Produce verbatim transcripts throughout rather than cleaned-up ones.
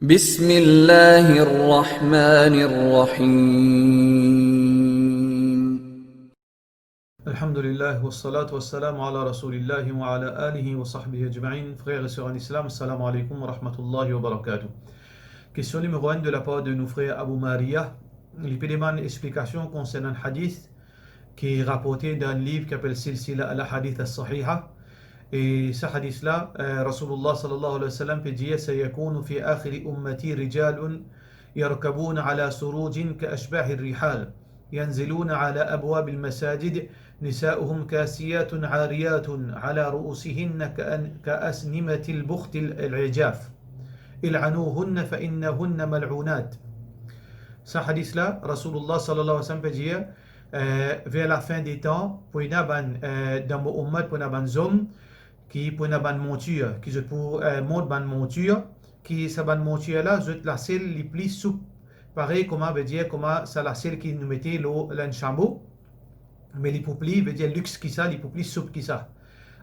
بسم الله الرحمن الرحيم. الحمد لله والصلاة والسلام على رسول الله وعلى آله وصحبه أجمعين. Frères et sœurs en islam, السلام عليكم ورحمة الله وبركاته. Kestion nimero enn de lapar de nou frer Abou Maria. Li pe demann explikasion konsernan hadith ki raporte dan liv ki apel Silsila al-Ahadith as-Sahiha. E sa hadith la, eh, Rasoulullah sallallahu alayhi wa sallam pe dir, سيكون في آخر أمتي رجال يركبون على سروج كأشباه الرحال، ينزلون على أبواب المساجد، نساؤهم كاسيات عاريات، على رؤوسهن كأن-، كأسنمة البخت العجاف، العنوهن فإنهن ملعونات. Sa hadith la, Rasoulullah sallallahu alayhi wa sallam pe dir, eh, ver lafin de tan, pou ena bann, eh, dan mo ummat, pou ena bann zom, ki pou ena bann montir, ki zot pou, eh, mont bann montir, ki sa bann montir la, zot lasel li pli soup. Parey kouma, vedir, kouma sa lasel ki nou mete lor enn samo, me li pou pli, vedir, lix ki sa, li pou pli soup ki sa.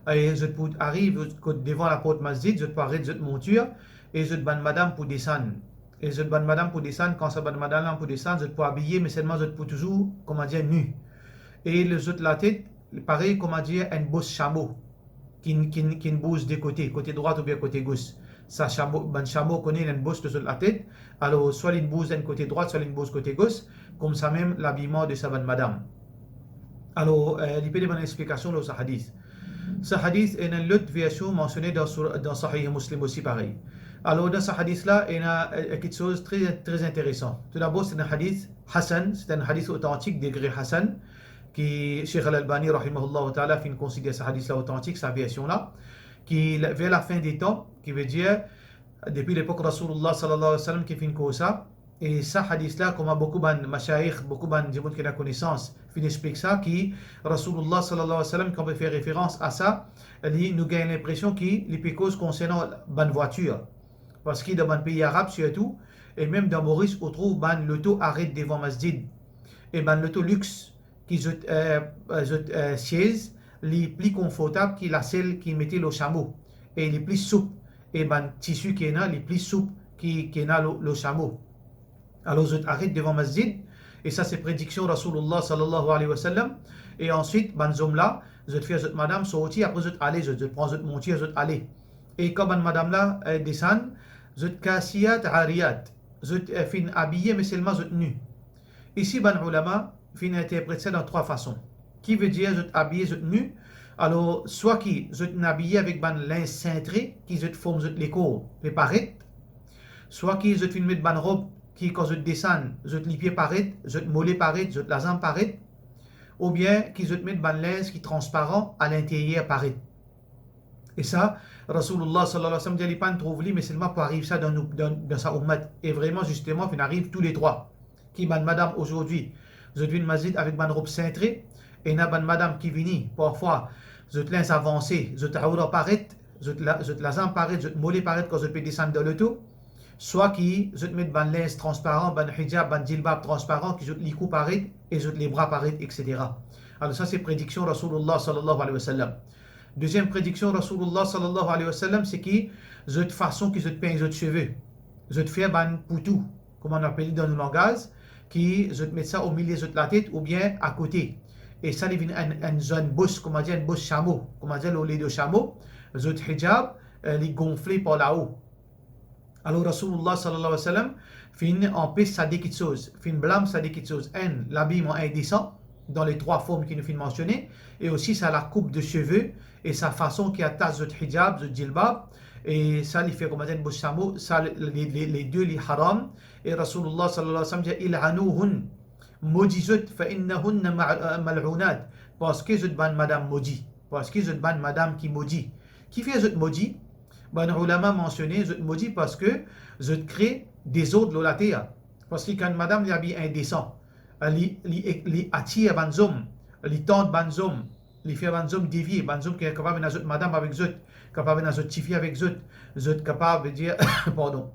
E zot pou ariv kot devan laport masjid, zot pou aret zot montir, e zot bann madam pou desann. E zot bann madam pou desann, kan sa bann madam la pou desann, zot pou abiye, me selman zot pou touzour, kouma dir, ni. E lezot latet, parey, kouma dir, enn bos samo ki, ki, ki bouz de kote, kote drwat oubien kote gos. Sa samo, bann samo, ou kone, ena enn bos lor zot latet. Alor, swa li bouz enn kote drwat, swa li bouz kote gos. Koumsamem, labiman de sa bann madam. Alor, eh, li pe demann explikasion lor sa hadith. Sa hadith, ena enn lot version mansione dan sour-, dan Sahih Muslim osi parey. Alor, dan sa hadith la, ena, eh, kiksoz tre, tre interesan. Toudabor, se enn hadith hasan, se enn hadith otantik, degre hasan, ki Sheikh Al-Albani, rahimahullah ta'ala, finn konsider sa hadith la otantik, sa version la, ki la, ver lafin de tan, ki vedir, depi lepok Rasoulullah sallallahu alayhi wa sallam ki finn koz sa, e sa hadith la, kouma boukou bann mashayikh, boukou bann dimoun ki ena konesans, finn explik sa, ki Rasoulullah sallallahu alayhi wa sallam, kan pe fer referans a sa, li, nou gagn linpresion ki li pe koz konsernan bann vwatir. Parski dan bann pei Arab sirtou, e mem dan Moris, ou trouv bann loto aret devan masjid. E bann loto lix, ki zot, eh, zot, eh, siez, li pli konfortab ki lasel ki mete lor samo, e li pli soup, e bann tisi ki ena, li pli soup ki, ki ena lor, lor samo. Alor, zot aret devan masjid, e sa se prediksion Rasoulullah sallallahu alayhi wa sallam. E answit, bann zom la, zot fer zot madam sorti, apre zot ale, zot, zot pran zot montir, zot ale. E kan bann madam la, eh, desann, zot kasiyat ariyat, zot, eh, finn abiye, me selman zot ni. Isi, bann oulama finn interpret sa dan trwa fason. Ki vedir zot abiye zot ni, alor, swa ki zot inn abiye avek bann linz sintre, ki zot form zot lekor pe paret, swa ki zot finn met bann rob ki kan zot desann, zot lipie paret, zot mole paret, zot lazanm paret, oubien ki zot met bann linz ki transparan, alinteryer paret. E sa, Rasoulullah sallallahu alayhi wa sallam dir li pa'nn trouv li, me selman pou ariv sa dan nou, dan, dan sa ummat. E vreman, zisteman, finn ariv tou le trwa. Ki bann madam azordi, zot vinn masjid avek bann rob sintre, ena bann madam ki vini, parfwa, zot linz avanse, zot aoura paret, zot la, zot lazanm paret, zot mole paret kan zot pe desann dan loto, swa ki zot met bann linz transparan, bann hijab, bann jilbab transparan, ki zot likou paret e zot lebra paret, et cetera. Alor sa se prediksion Rasoulullah sallallahu alayhi wa sallam. Deziem prediksion Rasoulullah sallallahu alayhi wa sallam, se ki zot fason ki zot pegn zot seve, zot fer bann poutou, kouma nou apel li dan nou langaz, ki zot met sa omilie zot latet oubien akote. E sa li vinn enn, enn, enn bos, kouma dir, enn bos samo, kouma dir, lor ledo samo, zot hijab, eh, li gonfle par lao. Alor Rasoulullah sallallahu alayhi wa sallam finn anpes sa de kiksoz, finn blam sa de kiksoz. Enn, labiman indesan, dan le trwa form ki nou finn mansione, e osi sa lakoup de seve, e sa fason ki atas zot hijab, zot jilbab, e sa li fer kouma dir enn bos samo, sa le, le, le, le de li haram, e Rasoulullah sallallahu alayhi wa sallam dir, "Il'anuhun", modi zot, "fa innahunna ma-, mal'unat", parski zot bann madam modi, parski zot bann madam ki modi. Kifer zot modi? Bann oulama mansione zot modi parski zot kre dezord lor later. Parski kan madam li abiye indesan, li, li, li atir bann zom, li tant bann zom, li fer bann zom devie, bann zom ki kapav ena zot madam avek zot, kapav ena zot tifi avek zot, zot kapav, vedir, pardon,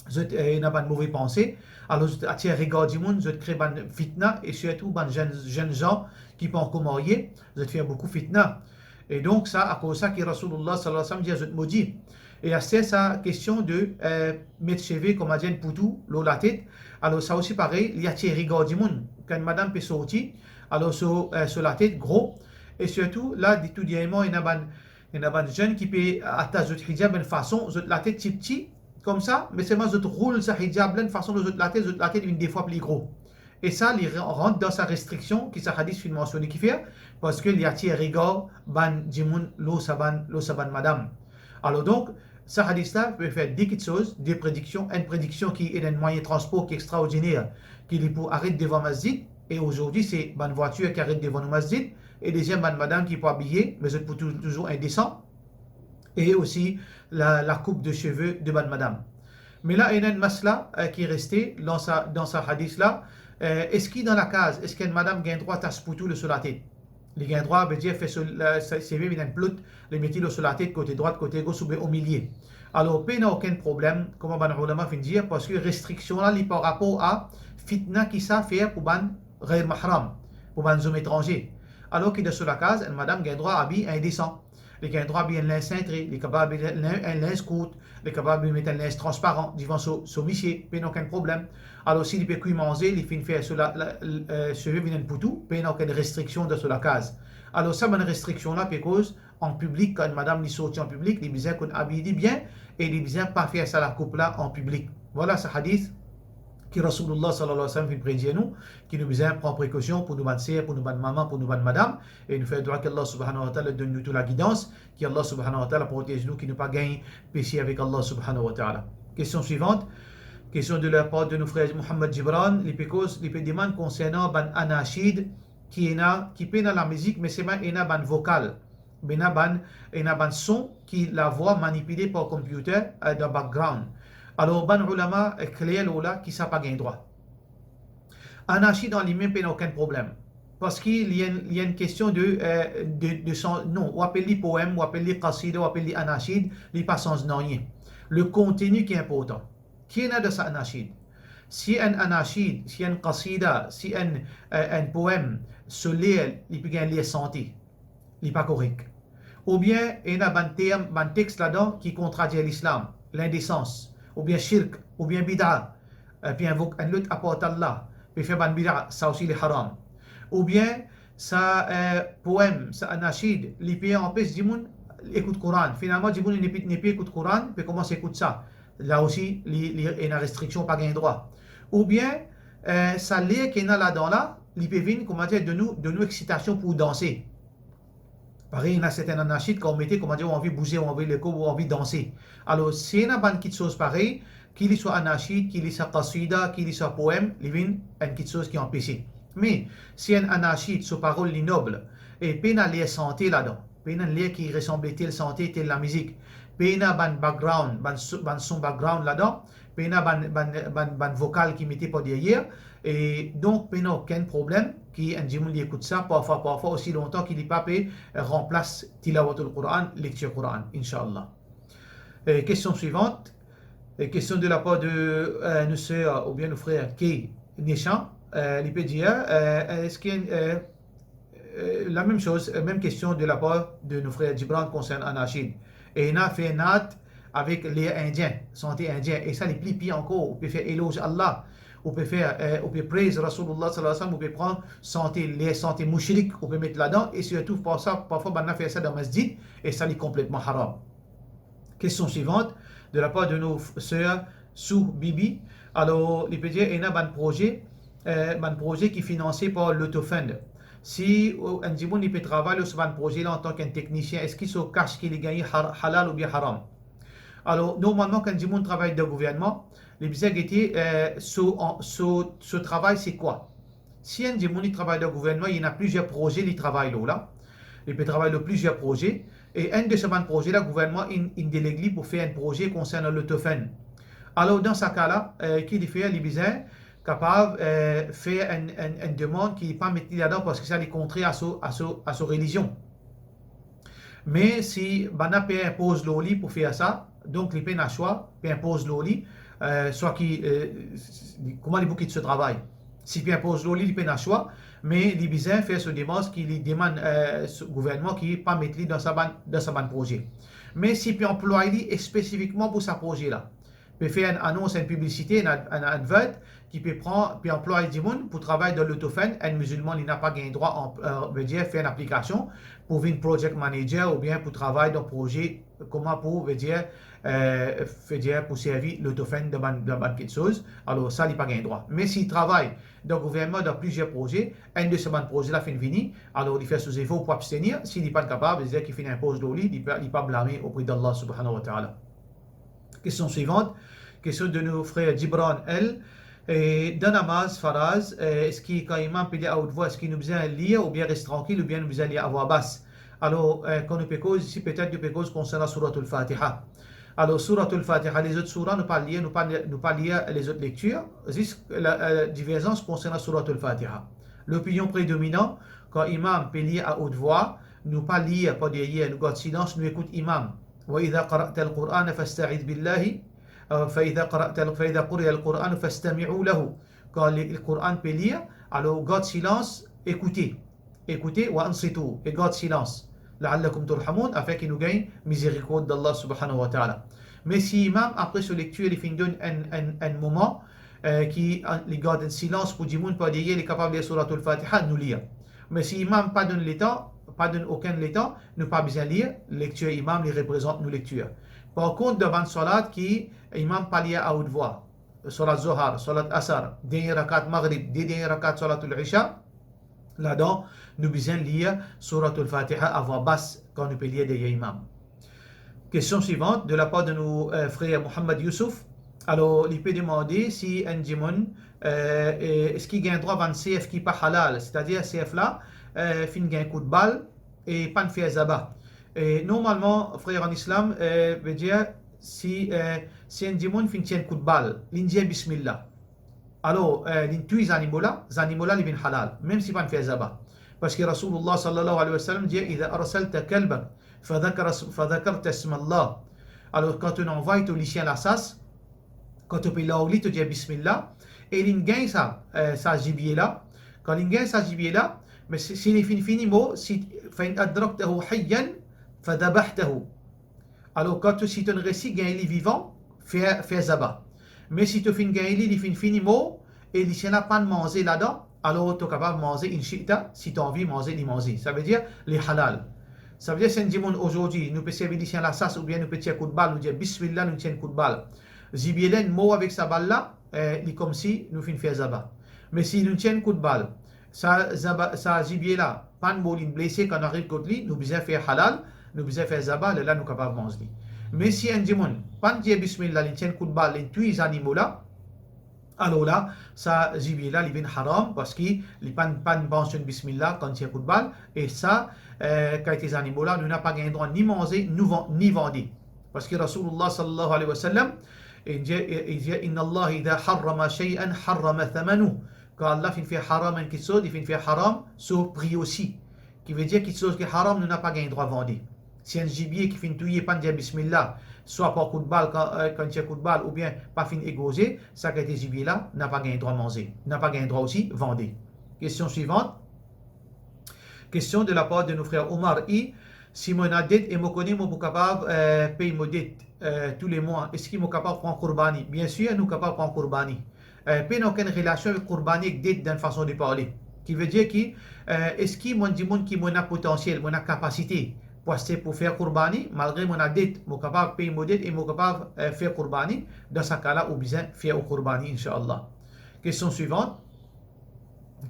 zot, eh, ena bann move panse, alor zot atir regar dimoun, zot kre bann fitna, e sirtou bann zenn, zenn zan ki pa ankor marye, zot fer boukou fitna. E donk sa, akoz sa ki Rasoulullah sallallahu alayhi wa sallam dir zot modi. E aster sa kestion de, eh, met seve, kouma dir, enn poutou lor latet, alor sa osi parey, li atir regar dimoun. Kan madam pe sorti, alor so, eh, so latet gro, e sirtou la, de tou dernyerman, ena bann, ena bann zenn ki pe atas zot hijab enn fason, zot latet tipti, koumsa, me selman zot roul sa hijab la enn fason lor zot latet, zot latet vinn de fwa pli gro. E sa, li ra-, rant dan sa restriksion ki sa hadis finn mansione, kifer, parski li atir regar bann dimoun lor sa bann, lor sa bann madam. Alor donk, sa hadis la pe fer de kiksoz, de prediksion, enn prediksion ki ena enn mwayin transpor ki extraordiner, ki li pou aret devan masjid, e azordi se bann vwatir ki aret devan nou masjid, e deziem bann madam ki pou abiye, me zot pou tou-, touzour indesan, e osi la, lakoup de seve de bann madam. Me la, ena enn masla, eh, ki reste dan sa, dan sa hadis la, eh, eski dan lakaz, eski enn madam gagn drwa tas poutou lor so latet? Li gagn drwa, vedir, fer so, la, sa, seve vinn enn plot, li met li lor so latet, kote drwat, kote gos, oubien omilie. Alor, pena okenn problem, kouma bann oulama finn dir, parski restriksion la, li par rapor a fitna ki sa fer pou bann ghayr mahram, pou bann zom etranze. Alor ki dan so lakaz, enn madam gagn drwa abiy indesan. Li gagn drwa abiy enn linz sintre, li kapav abiy enn, enn linz kourt, li kapav abiy met enn linz transparan devan so, so misie, pena okenn problem. Alor, si li pe kwi manze, li finn fer so la, la, eh, seve vinn enn poutou, pena okenn restriksion dan so lakaz. Alor, sa bann restriksion la pe koz an piblik, kan madam li sorti an piblik, li bizin konn abiy li bien, e li bizin pa fer sa lakoup la an piblik. Vwala sa hadis ki Rasoulillah sallallahu alayhi wa sallam finn predir nou, ki nou bizin pran prekosion pou nou bann ser, pou nou bann mama, pou nou bann madam, e nou fer dwa ki Allah subhanahu wa ta'ala donn nou tou lagidans, ki Allah subhanahu wa ta'ala protez nou, ki nou pa gagn pese avek Allah subhanahu wa ta'ala. Kestion swivant, kestion de la par de nou frer Mohammad Gibran, li pe koz, li pe demann konsernan bann anashid ki ena, ki pena lamizik, me selman ena bann vokal, ena bann, ena bann son ki lavwa manipile par computer, eh, dan background. Alor, bann oulama, eh, kler lor la ki sa pa gagn drwa. Anashid an limem pena okenn problem. Parski li enn, li enn kestion de, eh, de, de san-, non, ou apel li poem, ou apel li qasida, ou apel li anashid, li pa sanz nanye. Le konteni ki inportan. Ki ena dan sa anashid? Si enn anashid, si enn qasida, si enn, eh, enn poem, so ler, li pe gagn ler sante, li pa korek. Oubien ena bann term, bann text ladan ki kontradir Lislam, lindesans, oubien shirk, oubien bida, eh, pe invok enn lot apar Allah, pe fer bann bida, sa osi li haram. Oubien sa, eh, poem, sa anashid, li pe anpes dimoun ekout Koran. Finalman, dimoun nepi, nepi ekout Koran, pe koumans ekout sa. La osi, li, li ena restriksion, pa gagn drwa. Oubien, eh, sa ler ki ena ladan la, li pe vinn, kouma dir, donn ou, donn ou exitasion pou danse. Parey, ena sertin anashid, kan ou mete, kouma dir, ou anvi bouze, ou anvi lekob, ou anvi danse. Alor, si ena bann kiksoz parey, ki li swa anashid, ki li swa qasida, ki li swa poem, li vinn enn kiksoz ki anpese. Me, si enn anashid, so parol li nob, e pena ler sante ladan, pena ler ki resanble tel sante, tel lamizik, pena bann background, bann so-, bann son background ladan, pena bann, bann, bann, bann vokal ki mete par deryer, e donk pena okenn problem ki enn dimoun li ekout sa, parfwa, parfwa osi lontan ki li pa pe ranplas tilawatul Quran, lektir Quran, inshallah. Eh, kestion swivant, eh, kestion de la par de, eh, nou ser oubien nou frer Kay Nishan, eh, li pe dir, eh, eski, eh, eh, lamem soz, eh, mem kestion de la par de nou frer Gibran konsernan anashid. Ena fer naat avek ler indien, sante indien, e sa li pli pir ankor, ou pe fer eloz Allah, ou pe fer, eh, ou pe praise Rasoulillah sallallahu alayhi wa sallam, ou pe pran sante, ler sante moushrik, ou pe met ladan, e sirtou par sa, parfwa bann la fer sa dan masjid, e sa li konpletman haram. Kestion swivant, de la par de nou f-, ser Sou Bibi. Alor, li pe dir, ena bann proze, eh, bann proze ki finanse par Lotto Fund. Si, oh, enn dimoun li pe travay lor so bann proze la antan ki enn teknisien, eski so kas ki li gagne har-, halal oubien haram? Alor, normalman, kan enn dimoun travay dan gouvernman, li bizin gete, eh, so, an, so, so travay se kwa? Si enn dimoun li travay dan gouvernman, li ena plizier proze li travay lor la. Li pe travay lor plizier proze, e enn de sa bann proze la, gouvernman inn, inn deleg li pou fer enn proze konsernan Lotto Fund. Alor, dan sa ka la, eh, ki li fer, li bizin kapav, eh, fer enn, enn, enn demann ki pa met li ladan, parski sa li kontrer a so, a so, a so relizion. Me si bann la pe inpoz lor li pou fer sa, donk li pena swa, pe inpoz lor li, eh, swa ki, eh, kouma li pou kit so travay. Si pe inpoz lor li, li pena swa, me li bizin fer so demars ki li demann, eh, so gouvernman ki pa met li dan sa bann, dan sa bann proze. Me si pe anplway li spesifikman pou sa proze la, pe fer enn anons, enn piblisite, enn ad-, enn advert ki pe pran, pe anplway dimoun pou travay dan lotofenn, enn mizilman li napa gagn drwa an, eh, vedir fer enn aplikasion pou vinn project manager oubien pou travay dan proze, kouma pou, vedir, eh, vedir pou servi lotofenn dan bann, dan bann kiksoz, alor sa li pa gagn drwa. Me si li travay dan gouvernman, dan plizier proze, enn de sa bann proze la finn vini, alor li fer so zefor pou abstenir, si li pa'nn kapav, vedir ki finn inpoz lor li, li pa, li pa blame opre d'Allah subhanahu wa ta'ala. Kestion swivant, kestion de nou frer Gibran L. E, dan namaz faraz, eh, eski kan imam pe lir a out vwa, eski nou bizin lir oubien res trankil oubien nou bizin lir a vwa bas? Alor, eh, kan nou pe koz isi, petet nou pe koz konsernan Souratul Fatiha. Alor, Souratul Fatiha, lezot soura, nou pa lir, nou pa, nou pa lir lezot lektir, zis la, eh, diverzans konsernan Souratul Fatiha. Lopinion predominan, kan imam pe lir a out vwa, nou pa lir par deryer, nou gard silans, nou ekout imam. Wa idha qara'ta al-Qur'ana fasta'idh billahi, eh, fa idha qara'ta al-, fa idha quriya al-Qur'anu fastami'u lahu. Kan le, le Koran pe lir, alor gard silans, ekoute. Ekoute, wa ansitu, e gard silans. La'allakum turhamun, afin ki nou gagn mizerikord d'Allah subhanahu wa ta'ala. Me si imam, apre so lektir, li finn donn enn, enn, enn moman, eh, ki, an, li gard enn silans pou dimoun par deryer, li kapav lir Souratul Fatiha, nou lir. Me si imam pa donn letan, pa donn okenn letan, nou pa bizin lir, lektir imam, li reprezant nou lektir. Par kont, dan bann salat ki imam pa lir a out vwa, salat Zohar, salat Asar, dernie rakat Maghrib, de dernie rakat Salatul Isha, ladan, nou bizin lir Souratul Fatiha a vwa bas kan nou pe lir deryer imam. Kestion swivant, de lapar de nou, eh, frer Mohammad Youssouf. Alor, li pe demande si enn dimoun, eh, eh, eski gagn drwa vann sef ki pa halal, setadir sef la, eh, finn gagn kout bal e pa'nn fer zaba. E normalman, frer an Islam, eh, vedir, si, eh, si enn dimoun finn tir enn kout bal, li'nn dir bismillah. Alor, eh, li'nn touy zanimo la, zanimo la li vinn halal, mem si pa'nn fer zaba. Parski Rasoulullah sallallahu alayhi wa sallam dir, "Idha arsalta kalbak, fadhakara, fadhakarta ismallah." Alor, kan to'nn anvway to lisien lasas, kan to pe larg li, to dir bismillah, e li'nn gagn sa, eh, sa zibie la, kan li'nn gagn sa zibie la, me si, si li finn fini mor, si, "Fa in adraktahu hayyan, fadhabahtahu." Alor, kan to, si to'nn resi gagn li vivan, fer, fer zaba. Me si to finn gagn li, li finn fini mor, e lisien la pa'nn manze ladan, alor to kapav manze in shi'ta, si to anvi manze li manze. Savedir, li halal. Savedir, si enn dimoun azordi, nou pe servi lisien lasas oubien nou pe tir kout bal, nou dir, "Bismillah", nou tir enn kout bal. Zibie la inn mor avek sa bal la, eh, li koumsi nou finn fer zaba. Me si nou tir enn kout bal, sa zaba, sa zibie la, pa'nn mor, li'nn blese, kan nou ariv kot li, nou bizin fer halal, nou bizin fer zaba, lerla nou kapav manz li. Me si enn dimoun pa'nn dir bismillah, li'nn tir enn kout bal, li'nn touy zanimo la, alor la, sa zibie la, li vinn haram, parski li pa'nn, pa'nn mansionn bismillah kan tir kout bal, e sa, eh, kalite zanimo la, nou napa gagn drwa ni manze, ni van-, ni vande. Parski Rasoulullah sallallahu alayhi wa sallam, li dir, li dir, "Inna Allah idha harrama shay'an harrama thamanu." Kan Allah finn fer haram enn kiksoz, li finn fer haram so pri osi. Ki vedir kiksoz ki haram, nou napa gagn drwa vande. Si enn zibie ki finn touye, pa'nn dir bismillah, swa par kout bal, kan, eh, kan tir kout bal, oubien pa finn egorze, sa kalite zibie la, napa gagn drwa manze, napa gagn drwa osi vande. Kestion swivant. Kestion de lapar de nou frer Omar I. Si mo ena det e mo kone mo pou kapav, eh, pey mo det, eh, tou le mwa, eski mo kapav pran kourbani? Biensir, nou kapav pran kourbani. Eh, pena okenn relasion avek kourbani ek det dan fason de parle. Ki vedir ki, eh, eski mo enn dimoun ki mo ena potansiel, mo ena kapasite pou aste, pou fer kourbani, malgre mo ena det, mo kapav pey mo det e mo kapav, eh, fer kourbani? Dan sa ka la, ou bizin fer ou kourbani, inshallah. Kestion swivant.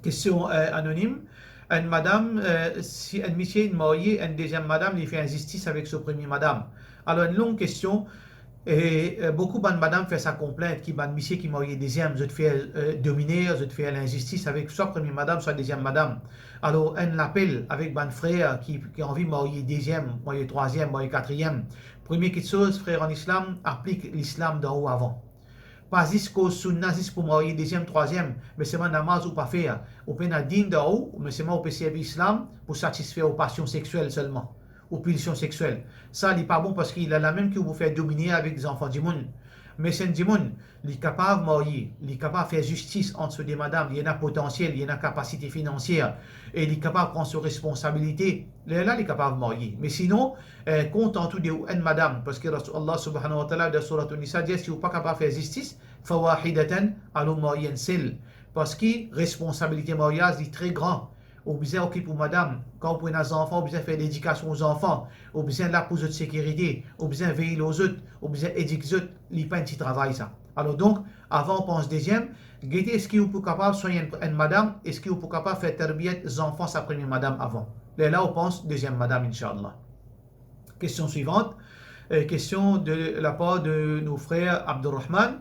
Kestion, eh, anonim. Enn madam, eh, si enn misie inn marye enn deziem madam, li fer inzistis avek so premie madam. Alor, enn long kestion, e, eh, boukou bann madam fer sa konplint ki bann misie ki marye deziem, zot fer, eh, dominer, zot fer linzistis avek swa premie madam, swa deziem madam. Alor, enn lapel avek bann frer ki, ki anvi marye deziem, marye trwaziem, marye katriem. Premie kiksoz, frer an Islam, aplik Lislam dan ou avan. Pa zis koz sunna zis pou marye deziem, trwaziem, me selman namaz ou pa fer. Ou pena din dan ou, me selman ou pe servi Islam pou satisfer ou pasion sexiel selman, ou pilsion sexiel. Sa, li pa bon, parski la, lamem ki ou pou fer domine avek zanfan dimoun. Me si enn dimoun, li kapav marye, li kapav fer zistis ant so de madam, li ena potansiel, li ena kapasite finansier, e li kapav pran so responsabilite, lerla li kapav marye. Me sinon, eh, kontant ou de ou enn madam, parski Rasoul Allah subhanahu wa ta'ala dan Surat An-Nisa dir, si ou pa kapav fer zistis, fawahidatan, alor marye enn sel. Parski responsabilite maryaz li tre gran. Ou bizin okip ou madam, kan ou pou ena zanfan, ou bizin fer ledikasion ou zanfan, ou bizin la pou zot sekirite, ou bizin vey lor zot, ou bizin edik zot, li pa enn ti travay sa. Alor donk, avan ou pans deziem, gete eski ou pou kapav swagn enn, enn madam, eski ou pou kapav fer tarbiyat zanfan sa premie madam avan. Lerla ou pans deziem madam, inshallah. Kestion swivant, eh, kestion de lapar de nou frer Abdurrahman,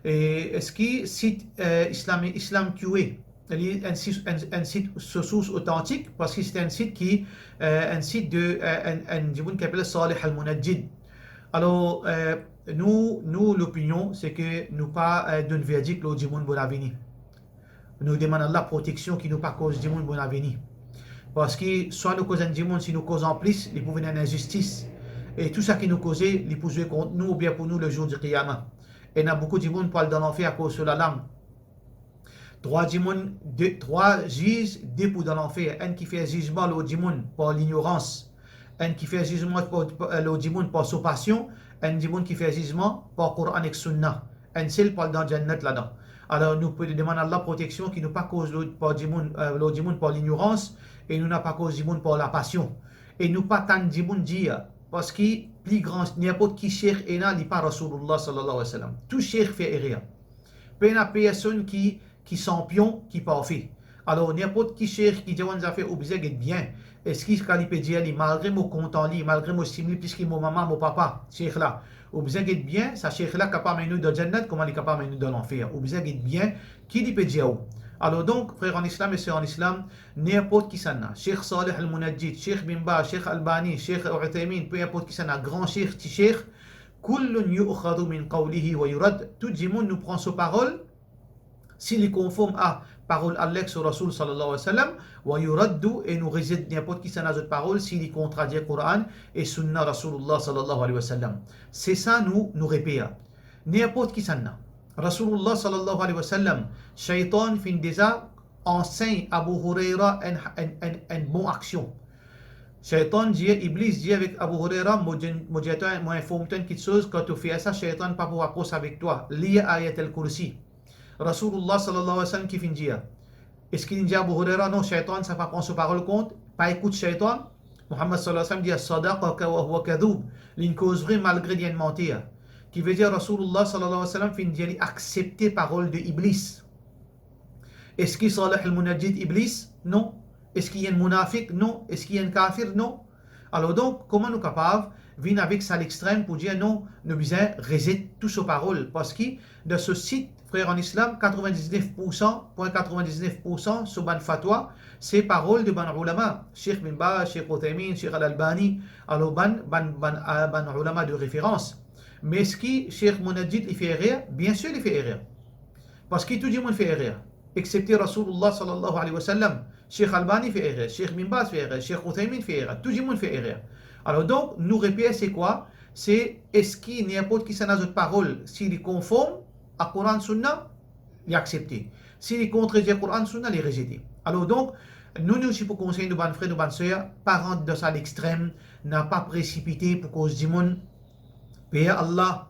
eh, eski sit, eh, Islam, Islam Q A, li enn sit, enn, enn sit so sours otantik, parski se enn sit ki, eh, enn sit de, eh, enn, enn dimoun ki apel Salih Al-Munajjid. Alor, eh, nou, nou lopinion, se ke nou pa, eh, donn verdik lor dimoun bon avini. Nou demann Allah proteksion ki nou pa koz dimoun bon avini. Parski swa nou koz enn dimoun, si nou koz anplis, li pou vinn enn inzistis. E tou sa ki nou koze, li pou zwe kont nou oubien pou nou le zour di Qiyama. Ena boukou dimoun pou al dan lanfer akoz so lalang. Trwa dimoun, de, trwa ziz, de pou dan lanfer. Enn ki fer zizman lor dimoun par lignorans. Enn ki fer zizman par, par, lor dimoun par so pasion. Enn dimoun ki fer zizman par Koran ek Sunna. Enn sel pou al dan Jannat ladan. Alor, nou pe demann Allah proteksion ki nou pa koz lor, par dimoun, eh, lor dimoun par lignorans, e nou napa koz dimoun par lapasion. E nou pa tann dimoun dir, parski pli gran, ninport ki sheikh ena, li pa Rasoulullah sallallahu alayhi wa sallam. Tou sheikh fer erer. Pena personn ki, ki sanpion, ki parfe. Alor, ninport ki sheikh ki dir enn zafer, ou bizin get bien. Eski sa ki li pe dir li, malgre mo kontan li, malgre mo estim li plis ki mo mama, mo papa, sheikh la, ou bizin get bien, sa sheikh la kapav amenn ou dan Jannat, kouma li kapav amenn ou dan lanfer. Ou bizin get bien ki li pe dir ou. Alor donk, frer an Islam e ser an Islam, ninport kisannla, Sheikh Salih Al-Munajjid, Sheikh Bin Baz, Sheikh Albani, Sheikh Uthaymin, pe inport kisannla, gran sheikh, ti sheikh, kullun yu'khadhu min qawlihi wa yurad, tou dimoun nou pran so parol, si li konform a parol Allah ek so Rasoul sallallahu alayhi wa sallam, wa yuraddu, e nou rezet ninport kisannla zot parol si li kontradir Koran e Sunna Rasoulullah sallallahu alayhi wa sallam. Se sa nou, nou reper. Ninport kisannla. Rasoulullah sallallahu alayhi wa sallam, Shaytan finn deza ansegn Abu Hurayra enn, enn, enn, enn bon aksion. Shaytan dir, Iblis dir avek Abu Hurayra, mo dir, mo dir twa, mo inform twa enn kiksoz, kan to fer sa, Shaytan pa pou apros avek twa. Lir Ayat Al-Kursi. Rasoulullah sallallahu alayhi wa sallam ki finn dir, eski li dir Abu Hurayra, non, Shaytan, sa pa pran so parol kont, pa ekout Shaytan? Muhammad sallallahu alayhi wa sallam dir, sadaqaka wa huwa kadhub, linn koz vre malgre li enn manter. Ki vedir Rasoulullah sallallahu alayhi wa sallam finn dir li aksepte parol de Iblis. Eski Salih Al-Munajjid Iblis? Non. Eski enn munafik? Non. Eski enn kafir? Non. Alor donk, kouma nou kapav vinn avek sa lextrem pou dir non, nou bizin rezet tou so parol? Parski dan so sit, frer an Islam, katrevin-diznef poursan, pwin katrevin-diznef poursan so bann fatwa, se parol de bann ulama, Sheikh Bin Baz, Sheikh Uthaymin, Sheikh Al-Albani, alor bann, bann, bann, ah, bann ulama de referans. Me eski Sheikh Munajjid li fer erer? Biensir li fer erer. Parski tou dimoun fer erer, exepte Rasoulullah sallallahu alayhi wa sallam. Sheikh Albani fer erer, Sheikh Bin Baz fer erer, Sheikh Uthaymin fer erer, tou dimoun fer erer. Alor donk, nou reper se kwa? Se eski ninport kisannla zot parol, si li konform a Koran Sunna, li aksepte. Si li kontradir Koran Sunna, li rezete. Alor donk, nou, nou osi pou konsey nou bann frer, nou bann ser, pa rant dan sa lextrem, napa presipite pou koz dimoun. Per Allah,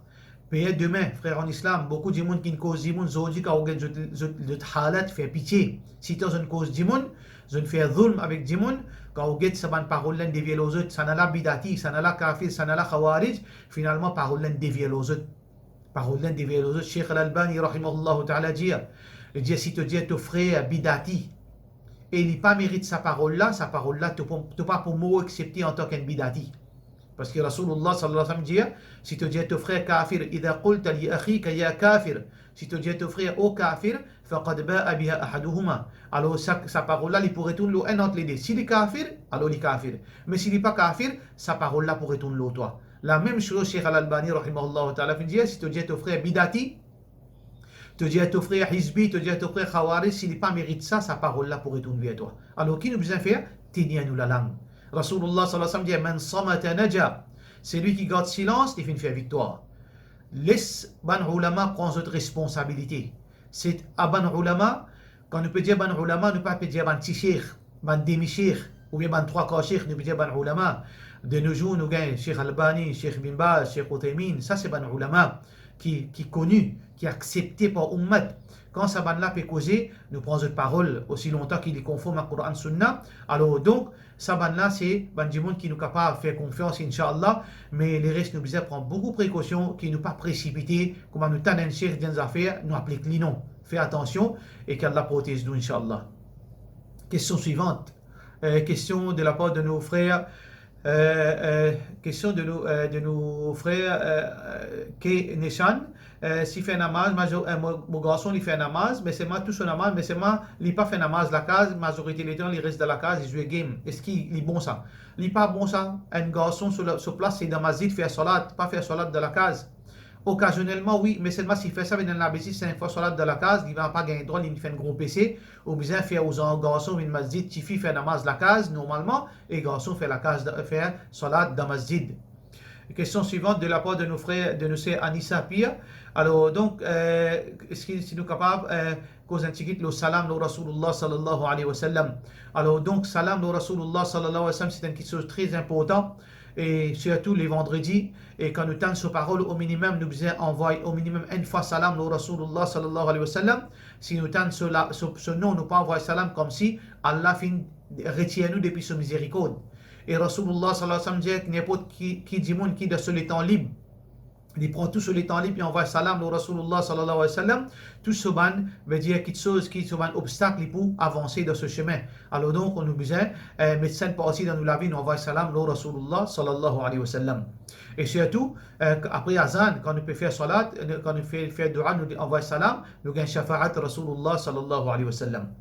per demin, frer an Islam, boukou dimoun ki'nn koz dimoun, zordi kan ou get zot, zot, zot halat, fer pitie. Sitan zot koz dimoun, zot fer zulm avek dimoun, kan ou get sa bann parol la inn devir lor zot, sannla bidati, sannla kafir, sannla khawarij, finalman parol la inn devir lor zot. Parol la inn devir lor zot. Sheikh Al-Albani rahimahullahu ta'ala dir, li dir, si to dir to frer bidati, e li pa merit sa parol la, sa parol la, to pa, to pa pou mor aksepte antan ki enn bidati. Parski Rasoulullah sallallahu alayhi wa sallam dir, si to dir to frer kafir, idha qulta li akhika ya kafir, si to dir to frer o kafir, faqad ba'a biha ahaduhuma. Alor sa, sa parol la, li pou retourn lor enn ant le de. Si li kafir, alor li kafir. Me si li pa kafir, sa parol la pou retourn lor twa. Lamem soz Sheikh Al-Albani rahimahullahu ta'ala finn dir, si to dir to frer bidati, to dir to frer hizbi, to dir to frer khawarij, si li pa merit sa, sa parol la pou retourn ver twa. Alor ki nou bizin fer? Tenir nou lalang. Rasoulullah sallallahu alayhi wa sallam dir, man samata naja. Selwi ki gard silans, li finn fer viktwar. Les bann oulama pran zot responsabilite. Se a bann oulama, kan nou pe dir bann oulama, nou pa pe dir bann ti sheikh, bann demi sheikh, oubien bann trwa kar sheikh, nou pe dir bann oulama. De nos jours, nou gagn Sheikh Albani, Sheikh Bin Baz, Sheikh Uthaymin, sa se bann oulama ki, ki koni, ki aksepte par oummat. Kan sa bann la pe koze, nou pran zot parol, osi lontan ki li konform a Koran Sunna. Alor, donk, sa bann la, se bann dimoun ki nou kapav fer konfians, inshallah, me leres nou bizin pran boukou prekosion, ki nou pa presipite, kouma nou tann enn sheikh dir enn zafer, nou aplik li, non. Fer atansion, e ki Allah protez nou, inshallah. Question suivante. Euh, question de la part de nos frères, euh, euh, question de nos, euh, de nos frères, euh, euh, Ke Neshan. Euh, si fer namaz, mazo-, euh, mo, mo garson li fer namaz, me selman tou so namaz, me selman li pa fer namaz lakaz, mazorite letan li res dan lakaz, li zwe game. Eski li bon sa? Li pa bon sa. Enn garson so la, so plas se dan masjid fer salat, pa fer salat dan lakaz. Okazionelman, wi, me selman si fer sa vinn enn labitid, sink fwa salat dan lakaz, li va pa gagn drwa, li fer enn gro pese. Ou bizin fer ou garson vinn masjid, tifi fer namaz lakaz, normalman, e garson fer lakaz, fer salat dan masjid. Question suivante de la part de nos frères, de nos sœurs Anissa Pia. Alors, donc, euh, eski, si nou kapav, euh, koz enn tigit lor salam lor Rasoulullah sallallahu alayhi wa sallam. Alors, donc, salam lor Rasoulullah sallallahu alayhi wa sallam, se enn kiksoz tre inportan, e sirtou le vandredi, e kan nou tann so parol, o minimem, nou bizin anvoy o minimem enn fwa salam lor Rasoulullah sallallahu alayhi wa sallam. Si nou tann so la, so, so nom, nou pa anvoy salam, koumsi Allah finn retir nou depi so mizerikord. E Rasoulullah sallallahu alayhi wa sallam dir, ninport ki, ki dimoun ki dan so letan lib, li pran tou so letan lib, li anvoy salam lor Rasoulullah sallallahu alayhi wa sallam, tou so bann, vedir kiksoz ki so bann obstak, li pou avanse dan so semin. Alor donk, nou bizin, eh, met sa enn parti dan nou lavi, nou anvoy salam lor Rasoulullah sallallahu alayhi wa sallam. E sirtou, eh, apre azan, kan nou pe fer salat, eh, kan nou fer, fer doua, nou anvoy salam, nou gagn shafaat Rasoulullah sallallahu alayhi wa sallam.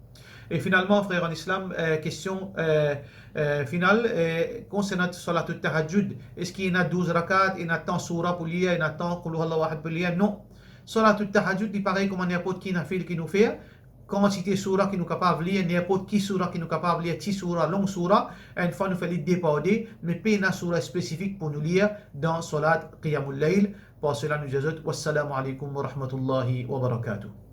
E finalman, frer an Islam, eh, kestion, eh, eh, final, eh, konsernan salatul tahajjud, eski ena douz rakat, ena tan soura pou lir, ena tan Qul huwallahu ahad pou lir? Non. Salatul tahajjud, li parey kouma ninport ki nafil ki nou fer. Kantite soura ki nou kapav lir, ninport ki soura ki nou kapav lir, ti soura, long soura, enn fwa nou fer li de par de, me pena soura spesifik pou nou lir dan salat Qiyamul Layl. Par sela, nou dir zot, wassalamu alaykum wa rahmatullahi wa barakatuh.